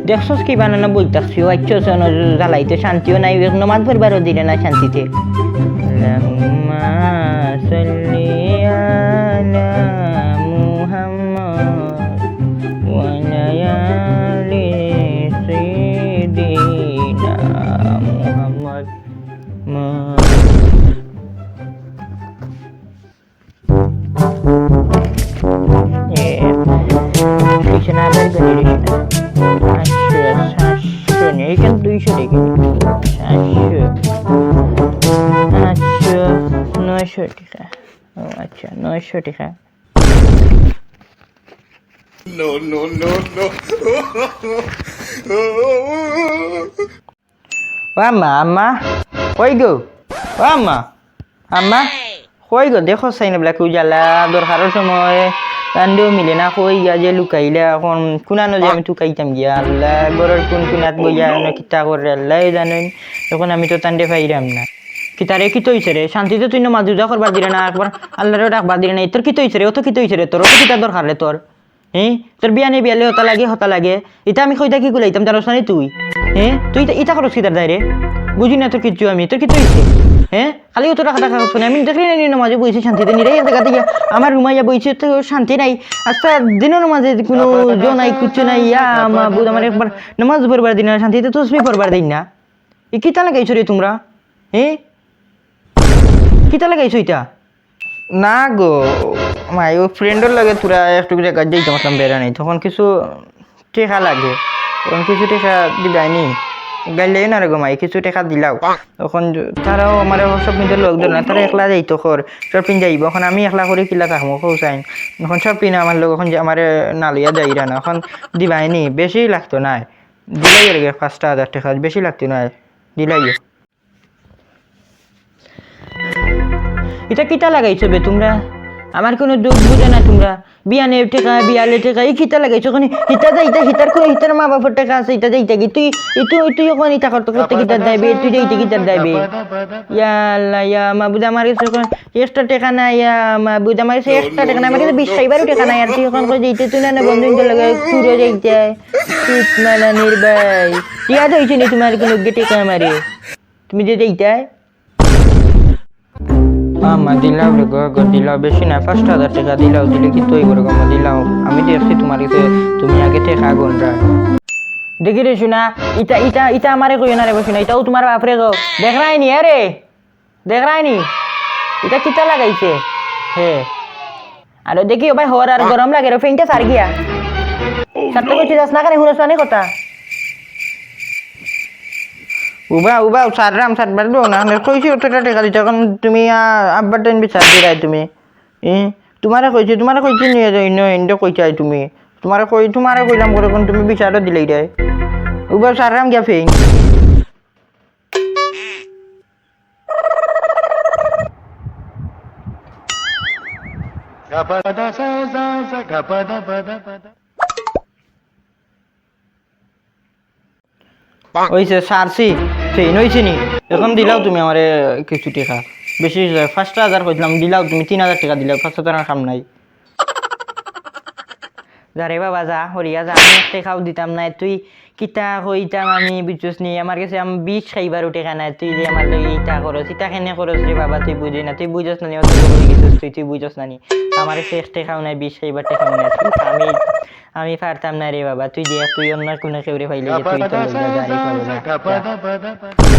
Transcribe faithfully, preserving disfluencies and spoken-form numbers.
দেখছস কিবা নানা বইলতাছি, ও আইচ্ছা, জ্বালাইতে শান্তিও নাই, নমাজ পড়বারও দিরে না শান্তিতে। اللهم صل على محمد وعلى آل سيدنا محمد. এ, পিছনে আবার গাড়ি রয়েছে না। পাঁচশো, সাতশো নেই, এখানে দুইশো টেকা। সাতশো, আটশো, নয়শো টেকা। ও আচ্ছা, নয়শো টেকা। No, no, no, no. ও আম্মা, আম্মা, কই গো? ও আম্মা, আম্মা, কই গো? দেখো চাই না বলে কেউ জ্বালা, দরকারর সময় কান্দেও মিলে না, কই গিয়া যে লুকাইলা, এখন কুনানো যে আমি তুকাইতাম গিয়া, আল্লাহ, ঘরর কোন কুনাত বইয়া না কিতা করে, আল্লাহ জানেন, এখন আমি তো তানরে পাইরাম না। কিতা রে, কিতা অইছে রে? শান্তিতে তুই নমাজ রোজা করবার দিরে না, একবার আল্লাহরে ডাকবার দিরে না, তোর কিতা অইছে রে? অত কিতা অইছে রে? তোর অত কিতা দরকার রে তোর? হ্যাঁ, তোর বিয়ানে বিয়ালে হতা লাগে, হতা লাগে। ইতা আমি কইতা কি গুলাইতাম, জানোস না নি তুই? হ্যাঁ, তুই ইতা, ইতা করস কিতার দায় রে? বুঝি না তোর কিচ্ছু আমি, তোর কিচ্ছু অইছে? হ্যাঁ, খালি অত টাকা টাকা করছ না। আমি দেখলি না নি নমাজে বইছি শান্তিতে, নিরাই এক জায়গাতে গিয়া আমার রুমে গিয়া বইছি, তো শান্তি নাই। আচ্ছা, দিনর মাঝে কোনো জো নাই, কিচ্ছু নাই। ইয়া মাবুদ, আমার একবার নমাজ পড়বার দিন না, শান্তিতে তসবি পড়বার দিন না। ই কিতা লাগাইছো রে তোমরা? হ্যাঁ, কিতা লাগাইছো ইতা? না গো মাই, ও ফ্রেন্ডর লগে তোরা একটু জায়গা যাইতাম আসলাম বেড়ানি, তখন কিছু টেকা লাগে, তখন কিছু টেকা দিবায়নি। গাইল্লাইও না রে গো মাই, কিছু টেকা দিলাও। তখন তারাও আমার সব কিন্তু লোক ধরে না, তারা একলা যাইতো কর, শপিং যাইব। এখন আমি একলা করে কিলা থাকবো, কৌসাইন। এখন শপিং আমার লোক এখন যে আমার না লইয়া যাইরা না, এখন দিবায়নি, বেশি লাগতো না। দিলাই আর কি পাঁচটা হাজার টেকা, বেশি লাগতো না, দিলাই। ইটা কিতা লাগাইছো বে তোমরা? আমার কোনো দুখ বুঝো না তোমরা। বিয়ানে টেকা, বিয়ালে টেকা, ই কিতা লাগাইছো? ওখানে হিতা দে, ইতা হিতার কোনো, হিতার মা বাপর টেকা আছে, ইতা দে, ইতা কি? তুই, ই তুই, তুই ওখানে ইতা করতে করতে কিতা দাইবে? তুই দে, ইতা কিতা দাইবে? ইয়া আল্লাহ, ইয়া মাবুদ, আমার কাছে এখন একটা টেকা নাই, ইয়া মাবুদ, আমার কাছে একটা টেকা নাই, আমার কাছে বিষ খাইবারও টেকা নাই। আর তুই এখন কই যাইতে, তুই না, না বন্ধু ইন্টার লগে ট্যুরে যাইতে, তুই মানানির ভাই। ইয়া তো হইছে নি তোমার কোনো টেকা আমারে? তুমি যে যাইতায়? আম্মা, দিলাও রে গো, গো, দিলাও, বেশি না, পাঁচটা হাজার টেকা দিলাও, দিলে কিতা অইবো রে গো, আম্মা, দিলাও। আমি দেখছি তোমার কাছে, তুমি আগে টেকা গন্ডা। দেখি রে সোনা, ইতা, ইতা, ইতা আমারে কইও না রে গো সোনা, ইতাও তোমার বাপরে গো। দেখরায়নি, আরে, দেখরায়নি, ইতা কিতা লাগাইছে? হে। আরে দেখি, ও ভাই, হর আর গরম লাগে রে, ফেনটা সার গিয়া। সারতে কইছি, যাস না কেনে, হুনস না নি কথা? উবা, উবা, সাররাম, সারবার দেও না, আমি কইছি অতটা টেকা দিতে, এখন তুমি, আ, আব্বার টাইম বিচার দিরায় তুমি। এ, তোমারে কইছি, তোমারে কইছি নিয়ে যাই, নয়, এন্ডে কইছায় তুমি। তোমারে কই, তোমারে কইলাম করে, এখন তুমি বিচারও দিলাইরায়। উবা, সাররাম গিয়া ফেন। অইছে, সারছি, ফেন অইছে নি? এখন দিলাও তুমি আমারে কিছু টেকা। বেশি অইছে, পাঁচটা হাজার কইছিলাম, দিলাও তুমি তিন হাজার টেকা দিলাও, পাঁচ হাজার আর কাম নাই। যা রে বাবা, যা, হরিয়া যা, আমি এক টেকাও দিতাম নায়। তুই কিতা কইতাম আমি, বুঝছস নি? আমার কাছে আম-, বিষ খাইবারও টেকা নাই। তুই যে আমার লগে ইতা করস, ইতা কেনে করস রে বাবা, তুই বুঝে না, তুই বুঝস না নি, অত বড় অই গেছস তুই, তুই বুঝস না নি। আমার কাছে এক টেকাও নাই, বিষ খাইবার টেকাও নাই। আমি, আমি পারতাম না রে বাবা, তুই দেখ, তুই অন্য কোনো কেউরে পাইলে যে তুই তো লইয়া যা রে বাবা, যা, যা।